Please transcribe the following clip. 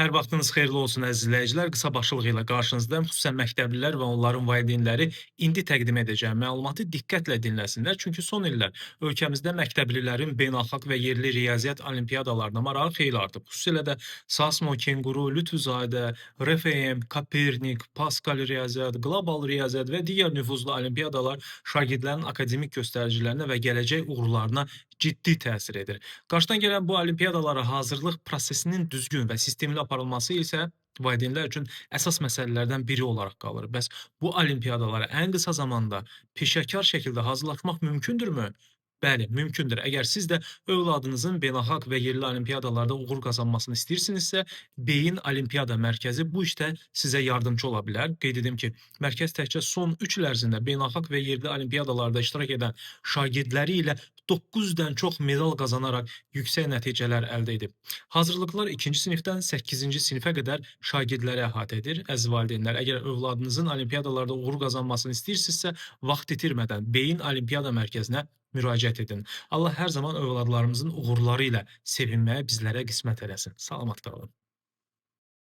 Hər vaxtınız xeyirli olsun, əziz izləyicilər. Qısa başlıq ilə qarşınızdayım. Xüsusən məktəblilər və onların valideynləri indi təqdim edəcəyim məlumatı diqqətlə dinləsinlər. Çünki son illər ölkəmizdə məktəblilərin beynəlxalq və yerli riyaziyyat olimpiyadalarına marağı xeyli artıb. Xüsusilə də Sasmo, Kenguru, Lütfüzadə, RFM, Kopernik, Pascal riyaziyyat, qlobal riyaziyyat və digər nüfuzlu olimpiyadalar şagirdlərin akademik göstəricilərinə və gələcək uğurlarına ciddi təsir edir. Qarşıdan gələn bu olimpiyadalara hazırlıq prosesinin düzgün və sistemli aparılması isə valideynlər üçün əsas məsələlərdən biri olaraq qalır. Bəs bu olimpiyadalara ən qısa zamanda peşəkar şəkildə hazırlaşmaq mümkündürmü? Bəli, mümkündür. Əgər siz də övladınızın beynəlxalq və yerli olimpiyadalarda uğur qazanmasını istəyirsinizsə, Beyin Olimpiyada Mərkəzi bu işdə sizə yardımçı ola bilər. Qeyd edim ki, mərkəz təkcə son 3 il ərzində beynəlxalq və yerli olimpiyadalarda iştirak edən şagirdləri ilə 900-dən çox medal qazanaraq yüksək nəticələr əldə edib. Hazırlıqlar 2-ci sinifdən 8-ci sinifə qədər şagirdləri əhatə edir. Əziz valideynlər, əgər övladınızın olimpiyadalarda uğur qazanmasını istəyirsinizsə, vaxt itirmədən Beyin Olimpiyada Mərkəzinə müraciət edin. Allah hər zaman övladlarımızın uğurları ilə sevinməyə bizlərə qismət eləsin. Salamat qalın.